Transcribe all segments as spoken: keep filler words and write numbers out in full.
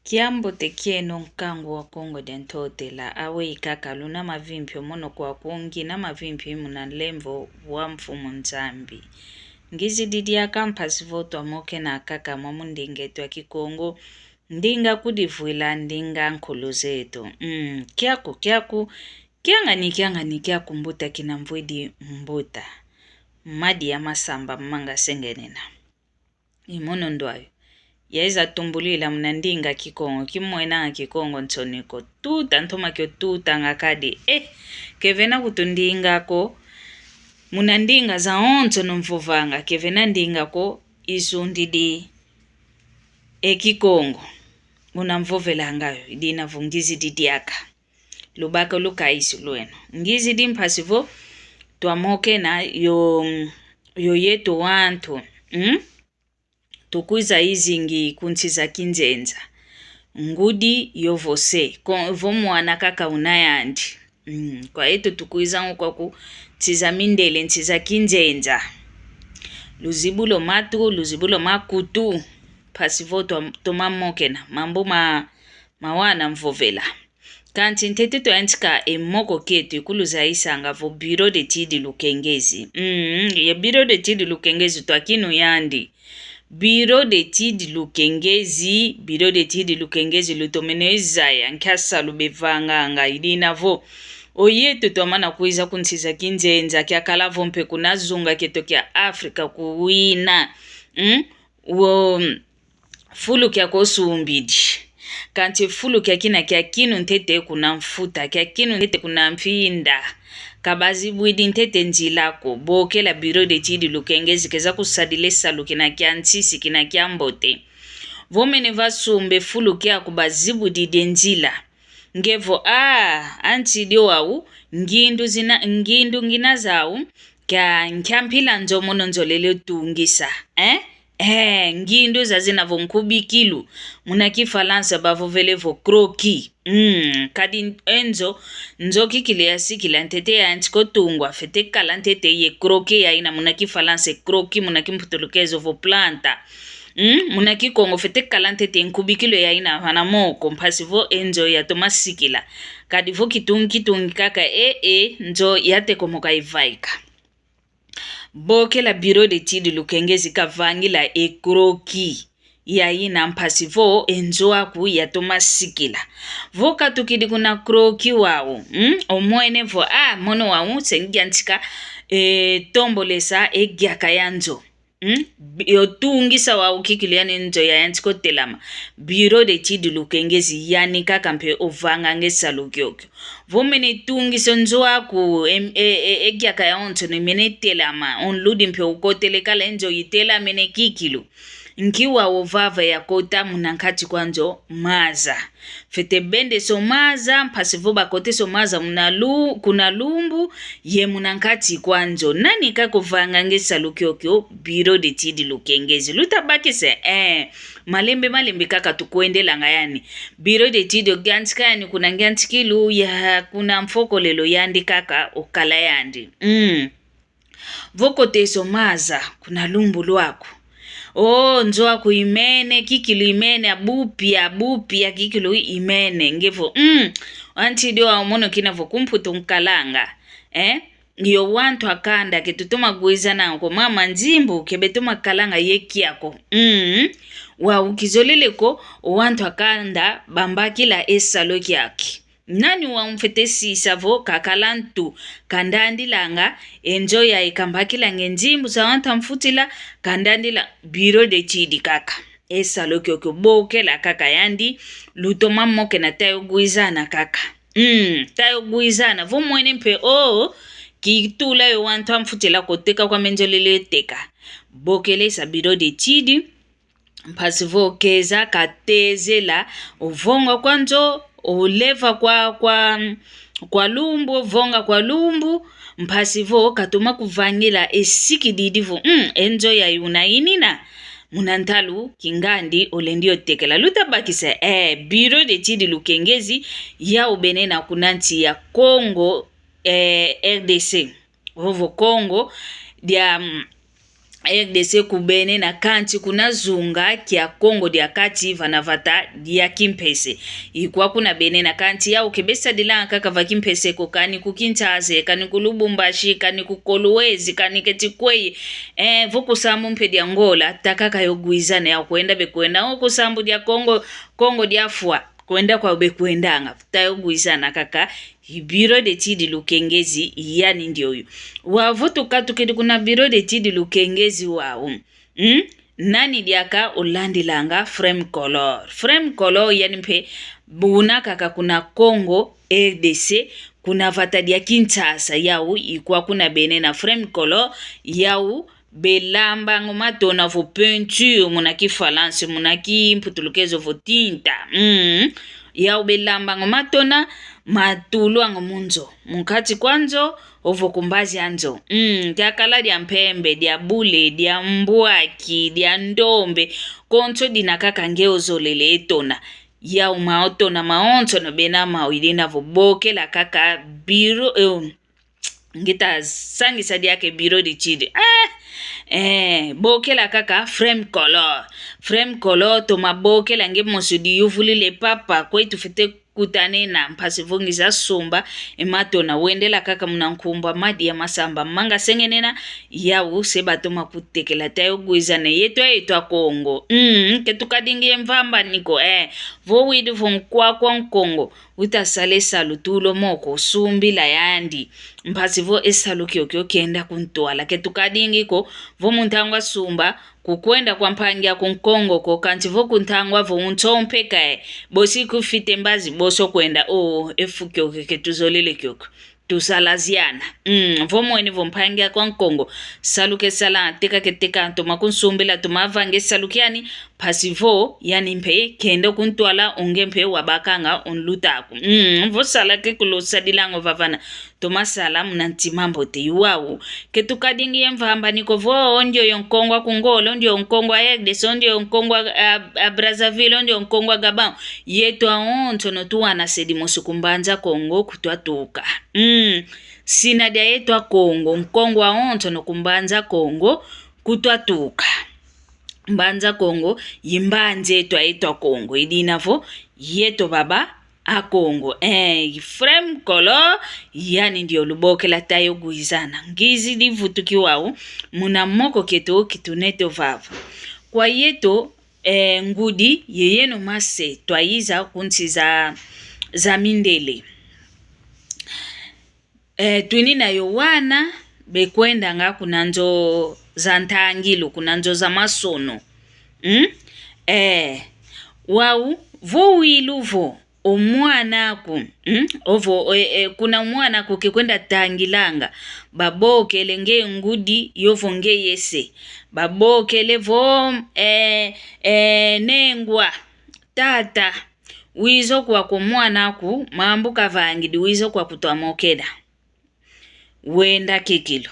Kiambote kieno nkangu wa Kongo dia Ntotela, aweyi kaka luna mavimpi o mono kwaku ngina mavimpi muna nlemvo wa Mfumu Nzambi. Ngizidi diaka mpasi vo twamokena kaka mwa mu ndinga eto ya Kikongo, ndinga kudivwila ndinga nkulu zeto. Mm, kiaku, kiaku, kiangani, kiangani, kiaku mbuta kina mvwidi mbuta. Madi ya masamba manga sengenena. I mono ndwayo. Yaiza tumbulwila muna ndinga Kikongo, kimwenanga Kikongo nsoni ko. Tuta, ntoma kio tutanga kadi. Eh, ke vena kutu ndinga ko. Muna ndinga zawonso numvovanga, ke vena ndinga ko izundidi e Kikongo. Una mvovelanga yo, idina vo ngizidi diaka. Lubaka lukayisi lweno. Ngizidi mpasi vo twamokena yo, yo yeto wantu. Mm? Tukwiza izingi ku nsi za kinzenza. Ngudi yo vo se, ko-, vo mwana kaka una yandi. Mm, kwa yeto tukwiza ngo kwaku nsi za mindele, nsi za kinzenza. Luzibu lo matu, luzibu lo makutu. Mpasi vo twa-, toma mokena. Mambu ma, mawana mvovela. Kansi ntete twayantika e moko kieto ikuluzayisanga vo Bureau d'Études Lukengezi. Mm, ye Bureau d'Études Lukengezi twakinu yandi. Bureau d'Études Lukengezi, Bureau d'Études Lukengezi lutomene izaya nkia salu bevanganga idina vo. O yeto twamana kwiza ku nsi za kinzenza kiakala vo mpe kuna zunga kieto kia Afrika kuwina. Mm? Wo, fulu kiako sumbidi. Kansi fulu kiakina kiakinu ntete kuna mfuta, kiakinu ntete kuna mfinda. Ka bazibwidi ntete nzila ko, bokela Bureau d'Études Lukengezi keza kusadila e salu kina kia nsisi, kina kia mbote. Vo mene vasumbe fulu kiaku bazibwididi e nzila. Nge vo, ah, antidi wau, ngindu zina, ngindu ngina zau, kia, nkia mpila nzo mono nzolele tungisa, eh? Eh, ngindu zazina vo nkubikilu, muna Kifalansa bavovele vo croquis. Mm, kadi e nzo, nzo kikilu yasikila ntete yantika o tungwa, fwete kala ntete ye croquis yaina muna Kifalansa, croquis muna Kimputulukezo vo planta. Mm, muna Kikongo fwete kala ntete nkubikilu yaina vana moko, mpasi vo e nzo yatoma sikila. Kadi vo kitungi kitungi kaka, e, e, nzo yatekomoka ivaika. Bokela Bureau d'Études Lukengezi kavangila e croquis yaina mpasi vo e nzo aku yatoma sikila. Vo katukidi kuna croquis wau, mm, omwene vo, ah, mono wau se ngiantika, eh, tombolesa e giaka ya nzo. Mm? Bi-, yo tungisa wau kikilu yani nzo yayantika o telama. Bureau d'Études Lukengezi yani kaka mpe ovanganga e salu kiokio. Vo mene tungisa nzo aku, em, e, e, e giaka yawonso ne mene telama, o nludi mpe ukotele kala e nzo itelamene kikilu. Nki wau ovava yakota muna nkati kwa nzo maza. Fwete bendesa o maza, mpasi vo bakotesa o maza muna lu-, kuna lumbu, ye muna nkati kwa nzo. Nani kaka ovanganga e salu kiokio? Bureau d'Études Lukengezi. Lutabakisa, eh, malembe, malembe kaka tukwendelanga yani. Bureau d'Études ogiantika yani kuna ngiantikilu ya kuna mfokolelo yandi kaka okala yandi. Mm. Vo kotesa o maza kuna lumbu lwaku. O, nzo aku imene, kikilu imene, abupia, abupia, kikilu imene. Nge vo, mm, antidi wau mono kina vo ku Mputu nkalanga. Eh? Yo wantu a kanda ke tutoma gwizananga ko, mama nzimbu ke betoma kalanga ye kiako. Mm. Wau kizolele ko, o wantu a kanda bambakila e salu kiaki. Nani wau mfwete sisa vo kakala ntu kandandilanga e nzo yayi, kambakilanga e nzimbu za wantu amfutila, kandandila? Bureau d'Études kaka. E salu kiokio bokela kaka yandi, lutoma mokena, tayo gwizana kaka. Mm, tayo gwizana. Vo mwene mpe o, kitula yo wantu amfutila ko, teka kwame nzolele teka. Bokelesa Bureau d'Études, mpasi vo keza katezela ovonga kwa nzo, oleva kwa, kwa, kwa lumbu, ovonga kwa lumbu, mpasi vo katoma kuvangila e sikididi vo, mm, e nzo yayi una inina. Muna ntalu kingandi olendi otekela. Lutabakisa, eh, Bureau d'Études Lukengezi yau benena kuna nsi ya Kongo, eh, R D C. Ovo Kongo dia, mm, R D C kubene na kanti kuna zunga kia Kongo dia Kati vana vata dia kimpese. Ikwa kuna bene na kanti yau ke besadilanga kaka va kimpese ko, kani ku Kinshasa, kani ku Lubumbashi, kani ku Kolwezi, kani keti kweyi. Eh, vo ku sambu mpe dia Angola, ta kaka yo gwizana yau kwenda bekwenda. O ku sambu dia Kongo, Kongo dia Fwa, kwenda kwa bekwendanga. Ta yo gwizana kaka. I Bureau d'Études Lukengezi yani ndioyo. Wau vo tukatukidi kuna Bureau d'Études Lukengezi wau. Hmm? Nani diaka ulandilanga Frem Kolor? Frem Kolor yani mpe buna kaka kuna Congo R D C, kuna vata dia Kinshasa, yau ikwa kuna bene na Frem Kolor, yau belambango matona vo peinture muna kifalansi, muna kimputulukezo vo tinta. Mm. Yau belambango matona, matulwango mu nzo, mu nkati kwa nzo, ovo ku mbazi a nzo. Mm, diakala dia mpembe, dia bule, dia mbwaki, dia ndombe, konso dina kaka nge ozolele etona. Yau maotona mawonsono bena mau idina vo bokela kaka bureau, eh, ngita sangisa diaka Bureau d'Études. Eh, eh, bokela kaka Frem Kolor. Frem Kolor toma bokela nge mosi diyuvulile papa kweyi tufwete kutanena, mpasi vo ngiza sumba e matona, wendela kaka muna nkumbu a madia masamba manga sengenena, yau se batoma kutekela. Ta yo gwizana yeto, yeto Akongo. Mm, ke tukadingi e mvambani ko, eh. Vo widi vo nkwakwa Nkongo uta sala e salu, tula o moko, sumbila yandi. Mpasi vo e salu kiokio kienda ku ntwala. Ke tukadingi ko vo mu ntangwa sumba, kukwenda kwa mpangi aku Nkongo ko, kansi vo ku ntangwa vo unsompeka e, bosi kufite mbazi, boso kwenda, o, e fu kiokio ke tuzolele kiokio. Tusalaziana. Mm, vo mwene vo mpangi aku a Nkongo, salu ke sala, teka ke teka, toma kunsumbila, toma vanga e salu kiani, mpasi vo yani mpe kenda ku ntwala, o nge mpe wabakanga o nluta aku. Mm, vo sala ke kulosadilanga ovavana, toma sala muna ntima mbote. I wau ke tukadingi ye mvambani ko vo, o ndioyo Nkongo aku Ngola, o ndioyo Nkongo a R D C, o ndioyo Nkongo a, a, a Brazzaville, o ndioyo Nkongo a Gabão. Yeto awonsono tuwana se dimosi ku Mbanza Kongo kutwatuka. Mm. Sina dia yeto Akongo, Nkongo awonsono ku Mbanza Kongo kutwatuka. Mbanza Kongo i mbanza eto a yeto Akongo, idina vo yeto baba Akongo. Eh, Frem Kolor yani ndio lubokela. Ta yo gwizana. Ngizidi vutuki wau muna moko kieto kitunete ovava. Kwa yeto, eh, ngudi ye yeno mase twayiza ku nsi za, za mindele. Eh, twinina yo wana bekwendanga kuna nzo za ntangilu, kuna nzo za masono. Mm? Eh, wau, vo wilu vo o mwana aku, mm? Ovo, eh, eh, kuna mwana aku kekwenda tangilanga, babokele nge ngudi, yovo nge yese. Babokele vo, eh, eh, nengwa, tata, wiza kwa ku mwana aku, mambu kavangidi, wiza kwa kutwamokena. Wenda kikilu.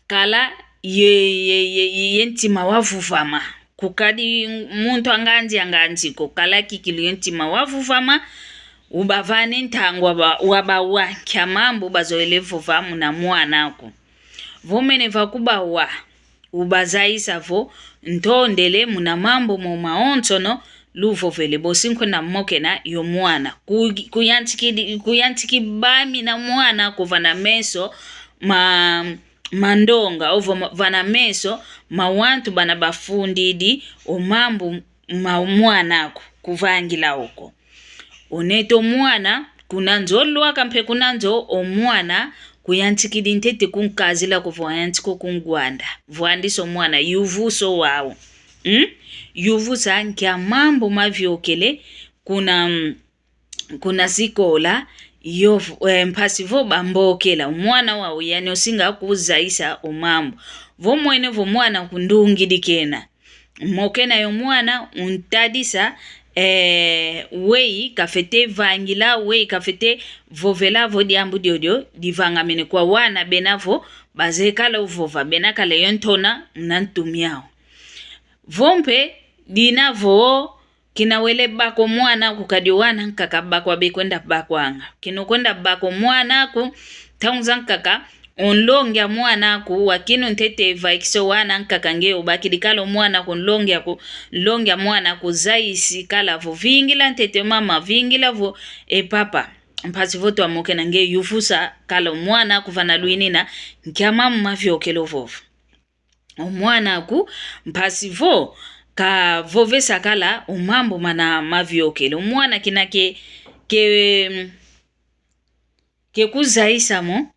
Kala ye, ye, ye, ye, ye ntima wavuvama. Kukadi muntu a nganzi a nganzi ko, kala kikilu ye ntima wavuvama, ubavane ntangu waba, wabawa nkia mambu bazolele vova muna mwana aku. Vo mene vakubawa, ubazayisa vo, ntondele muna mambu mo mawonsono luvovele, bosi nkwenda mokena yo mwana. Ku-, kuyantikidi-, kuyantiki bamina mwana aku vana meso ma, ma ndonga, ovo ma, vana meso ma wantu bana bafundidi o mambu ma mwana aku, kuvangila oko. Onete o mwana, kuna nzo lwaka mpe kuna nzo o mwana, kuyantikidi ntete kunkazila ko vo ayantika kungwanda. Vwandisa o mwana, yuvusa o wau. Hmm? Yuvusa nkia mambu maviokele kuna, mm, kuna sikola, yo, eh, mpasi vo bambokela. O mwana wau yani osinga kuzayisa o mambu. Vo mwene vo mwana kundungidi kena. Mokena yo mwana, untadisa, eh, weyi kafete vangila, weyi kafete vovela vo diambu diodio divangamene kwa wana bena vo bazekala uvova, bena kala yo ntona muna ntu miau. Vo mpe dina vo kina wele baka o mwana aku, kadi o wana nkaka bakwa bekwenda bakwanga. Kina okwenda baka o mwana aku, ntangu zankaka Onlongi a mwana aku, wakinu ntete vaikisa o wana ankaka nge obakidi kala o mwana aku, onlongi aku, onlongi a mwana aku, zaisi kala vo vingila ntete mama, vingila vo e papa. Mpasi vo twamokena nge yuvusa kala o mwana aku vana lwinina, nkia mambu maviokele o vova. O mwana aku, mpasi vo kavovesa kala o mambu mana maviokele. O mwana kina ke, ke, ke kuzaisa mo,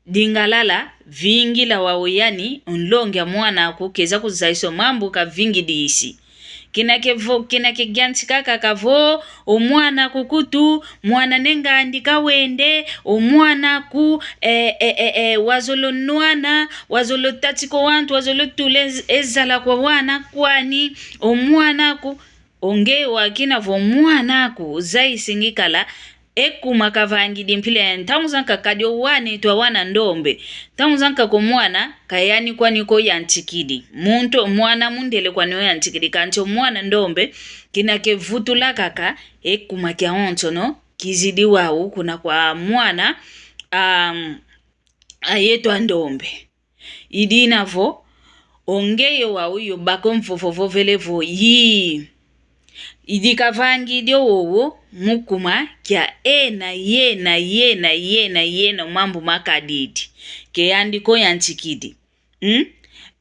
dingalala, vingila wau yani, onlongi a mwana aku, keza kuzaisa o mambu kavingidisi. Kina ke vo, kina ke yantika kaka vo, o mwana aku kutu, mwana ne ngandi kawende, o mwana aku, eh, eh, eh, eh, wazolo nwana, wazolo tatika o wantu, wazolo tula e z-, e zala kwa wana kwani, o mwana aku, o nge wakina vo mwana aku, zaisingi kala, e kuma kavangidi mpila ya ntangu zankaka kadi o wana eto awana ndombe. Ntangu zankaka o mwana, kayani kwani ko yantikidi. Muntu, mwana mundele kwani o yantikidi, kansi o mwana ndombe, kina ke vutula kaka, e kuma kiawonsono, kizidi wau kuna kwa mwana, um, a yeto a ndombe. I dina vo, o ngeye wau yo baka o mvovo vovele vo yii. I dikavangidi o wowo mu kuma kia ena, yena, yena, yena, yena o mambu makadidi. Ke yandi ko yantikidi. Mm?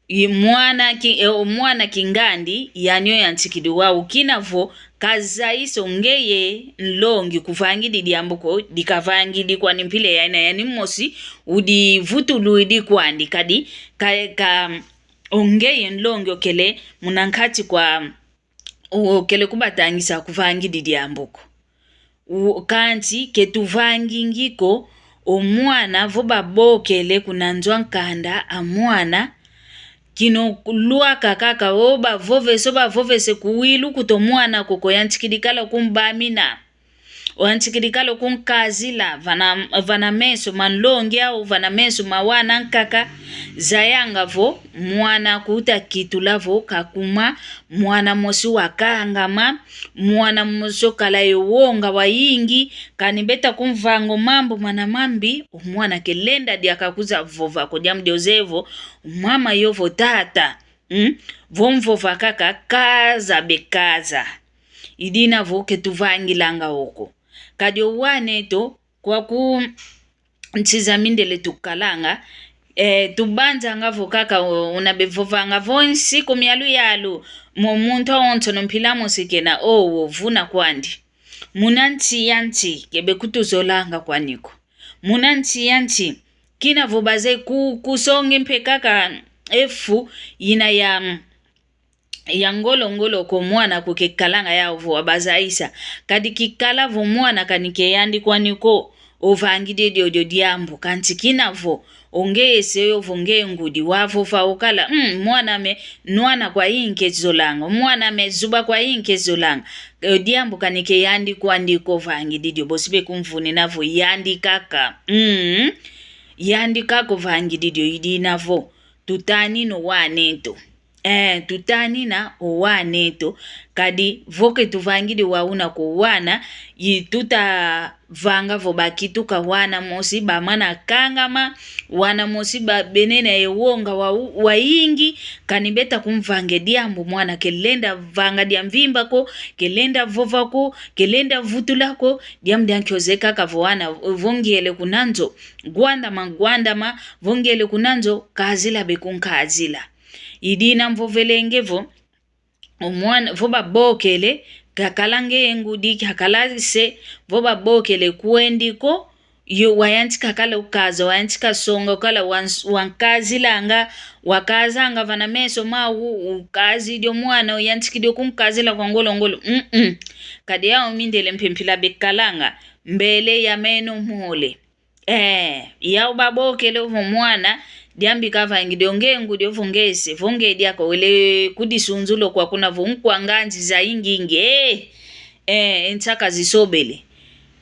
I mwana ki-, e, o mwana kingandi, yani o yantikidi wau kina vo, kazaiso ngeye nlongi kuvangidi diambu ko, dikavangidi kwani mpila yaina yani mosi, udivutulwidi kwandi, kadi, ka, ka, o ngeye nlongi okele, muna nkati kwa, okele kubatangisa kuvangidi diambu ko. U-, kansi ke tuvangingi ko, o mwana vo babokele kuna nzo a nkanda a mwana, kino lwaka kaka o bavovese, o bavovese kuwilu kuto mwana koko yantikidi kala kumbamina. Wantikidi kala kunkazila, vana, vana meso ma nlongi au, vana meso ma wana nkaka, zayanga vo, mwana kuta kitula vo, kakuma, mwana mosi wakangama, mwana mosi okala ye wonga wayingi, kani beta kumvanga o mambu mana mambi, o mwana kelenda diaka kuza vova ko diambu dio zeye vo, mama yo vo tata, mm? Vo mvova kaka kaza be kaza. I dina vo ke tuvangilanga oko. Kadi o wana eto, kwaku nsi za mindele tukalanga, eh, tubanzanga vo kaka o-, una bevovanga vo nsiku mialu yalu, mo muntu awonsono mpila mosi kena owo vuna kwandi. Muna nsi ya nsi, ke bekutuzolanga kwani ko. Muna nsi ya nsi, kina vo baze ku-, kusonge mpe kaka e fu ina ya, ya ngolo ngolo ko mwana ko kekalanga yau vo wabazaisa. Kadi kikala vo mwana kani ke yandi kwani ko, ovangidi diodio diambu, kansi kina vo, o ngeye se yo vo ngeye ngudi, wavova okala, mm, mwana me, nwana kwayingi ke zolanga, mwana me, zuba kwayingi ke zolanga, e, diambu kani ke yandi kwandi ko vangidi dio, bosi bekumvunina vo yandi kaka, mm, yandi kaka ovangidi dio, i dina vo, tutanina o wana eto. Eh, tutanina o wana eto, kadi vo ke tuvangidi wau una ko wana, i tuta vanga vo bakituka wana mosi bamana kangama, wana mosi babenena ye wonga wa, wayingi, kani beta kumvanga e diambu mwana kelenda vanga dia mvimba ko, kelenda vova ko, kelenda vutula ko, diambu dia nkioze kaka vo wana, vo ngele kuna nzo, gwandama, gwandama, vo ngele kuna nzo, kazila bekunkazila. I dina mvovelenge vo, o mwana, vo babokele, kakala ngeye ngudi, kakala se, vo babokele kwendi ko, yo wayantika kala ukaza, wayantika songa, kala wans-, wankazilanga, wakazanga vana meso mau, ukazidi o mwana, uyantikidi o kunkazila kwa ngolo ngolo. Mm-mm. Kadi yau mindele mpe mpila bekalanga, mbele ya meno mole. Eh, yau babokele ovo mwana, diambi kavangidi o nge ngudi ovo nge se, vo nge diaka wele kudisunzula kwa kuna vo nkwa nganzi zayingingi, eh, eh, e nsaka zisobele.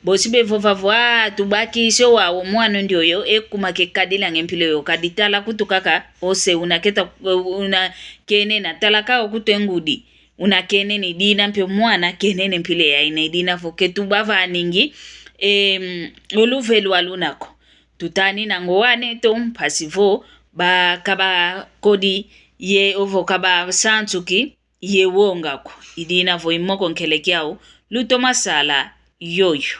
Bosi bevova vo, ah, tubakisi o wau o mwana ndioyo, e kuma kekadilanga e mpila yo, kadi tala kutu kaka, o se una keta, una kenena, tala kaka kutu e ngudi. Una kenene i dina mpe mwana kenene mpila yaina i dina vo ke tubavaningi, em, o luvelu aluna ko. Tutanina ngo wane to mpasi vo bakabakodi ye ovo kabasansuki ye wonga ko. I dina vo i moko nkeleki au lutoma sala yoyo.